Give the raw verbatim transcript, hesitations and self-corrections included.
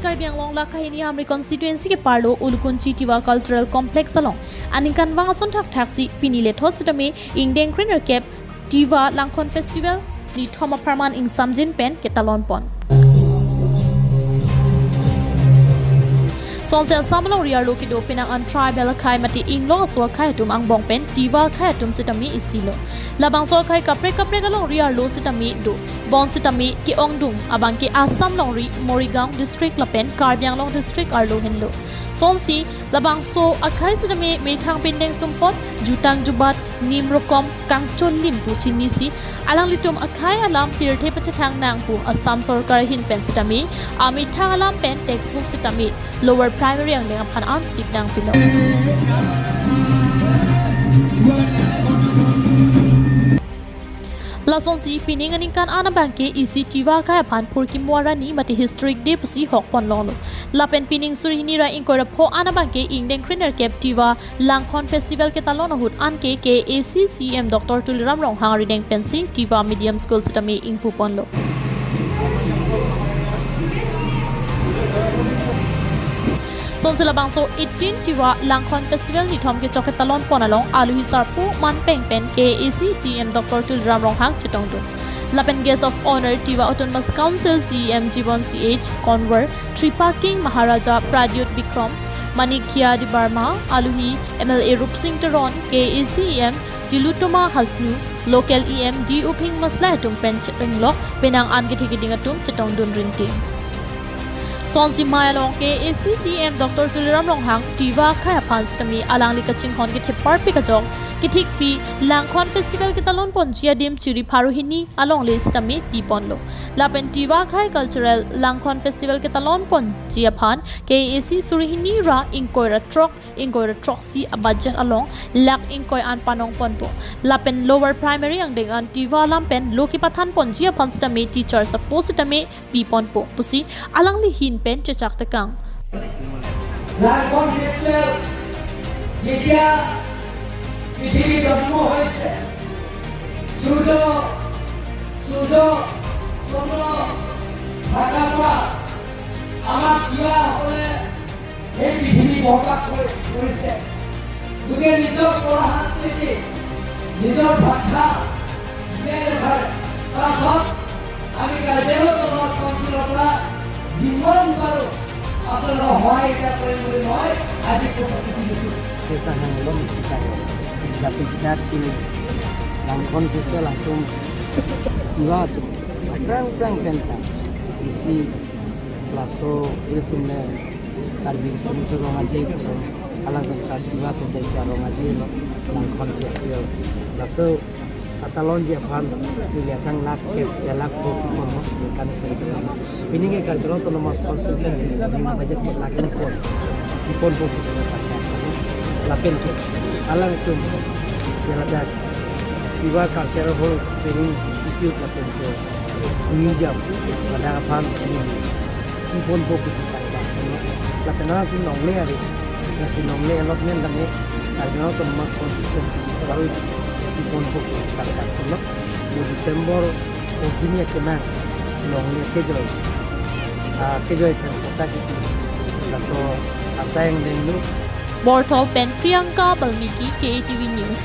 Karbi Anglong la kahini Amri constituency ke parlo Ulukunchi Tiwa Cultural Complex along aningkanvang ason thakthaksi pini lethot sitame ingdeng krenerkep Tiwa Langkhon Festival nithom apharman ingsamjin pen ketalon pon. Sonsel Assam alongri arlo kedo penang an tribal akhai mate inglong aso akhai atum angbong pen Tiwa akhai atum sitame isilo. Labangso akhai kaprek kaprek alongri arlo sitame do. Bonsitame ke-ongdung abangke Assam longri Morigaon district lapen Karbi Anglong district arlo henlo. Sonsi labangso akhai sitame methang pindeng sumpot, jutang jubat, nim rokom, kangchol lim pu chinisi alanglitum akhai alam pirthe pachethang nang pu Assam sorkar ahin pen sitame amethang alam pen textbook sitame lower primary angdeng aphan an sip nangpilo. Lasonsi pining aningkan an abangke isi Tiwa akhai aphan phurkimo arni mate historic day pusi hokpon longlo. Lapen pining suri hini ra ingkoi ra pho an abangke ingdeng krenerkep Tiwa Langkhon Festival ketalon ahut anke K A A C C E M Doctor Tuliram Ronghang arideng pensi Tiwa Medium School sitame ingpuponlo. Sonsi labangso eighteen Tiwa Langkhon Festival nithom kechok ketalon pon along aluhi sarpo manpeng pen K A A C C E M Doctor Tuliram Ronghang chetongdun. Lapen Guest of Honor Tiwa Autonomous Council C E M Jibon C H Konwar, Tripaking Maharaja Pradyut Bikram, Manikya Debbarma, aluhi M L A Rupsing Teron, K A A C E M Tilottama Hasnu, local E M D Uphing Maslai atum pen chetong lok penang an kethe keding atum chetongdun rinti. Sonsi mei along K A A C C E M Doctor Tuliram Ronghang Tiwa akhai aphan sitame alangli kachinghon kethe parpik ajok kethikpi Langkhon Festival ketalon ponji adim chiri pharo hini alongle sitame piponlo. Lapen Tiwa akhai cultural Langkhon Festival ketalon ponji aphan K A A C suri hini ra ingkoi ra throk ingkoi ra throksi a budget along lakh ingkoi an panong ponpo. Lapen lower primary angdeng an Tiwa alam pen lo kepathan ponji aphan sitame teacher suppose sitame piponpo pusi alangli ahin pen chechak tekang. Langkhon Festival যেতিয়া পৃথিৱী জন্ম হৈছে, সূৰ্য, সূৰ্য, চন্দ্ৰ থাকাৰ পৰা আমাৰ তিৱাসকলে এই পৃথিৱী বসবাস কৰি, কৰিছে। গতিকে নিজৰ কলা সংস্কৃতি, নিজৰ ভাষা জীয়াই ৰখাৰ স্বাৰ্থত আমি কাৰ্বি আংলং অট'নমাছ কাউন্সিলৰ পৰা যিমান পাৰোঁ আপোনালোকক সহায় কৰিম বুলি মই আজি প্ৰতিশ্ৰুতি দিছোঁ। Kristan hang lom kita, kita sekitar ini Langkhon Festival atum Tiwa atum prang prang penta isi laso ilitum le Karbi Riso Nimso Rong Aje puson alangtum ta Tiwa atum ta isi arong aje lo Langkhon Festival. Laso ketalonji aphan neli athang lakh kep ya lakh pho pipon mo ningkan isi. Pining ke Karbi Anglong Autonomous Council pen neli pining budget mo lakh ingkoi piponpo pusi nangpaklang. Lapen ke alangtum ya ladak Tiwa Cultural Hall Training Institute lapen ke museum ladak aphan neli piponpo pusi nangpaklang. Lapen alangtum longle ari, lasi longle allotment kami Karbi Anglong Autonomous Constituency baru isi piponpo pusi nangpaklang. Mo December o gini akenang longle kejoi, ah, kejoi pen kota kiti laso asai angdeng lo. Borthol pen Priyanka Balmiki, K A T V News.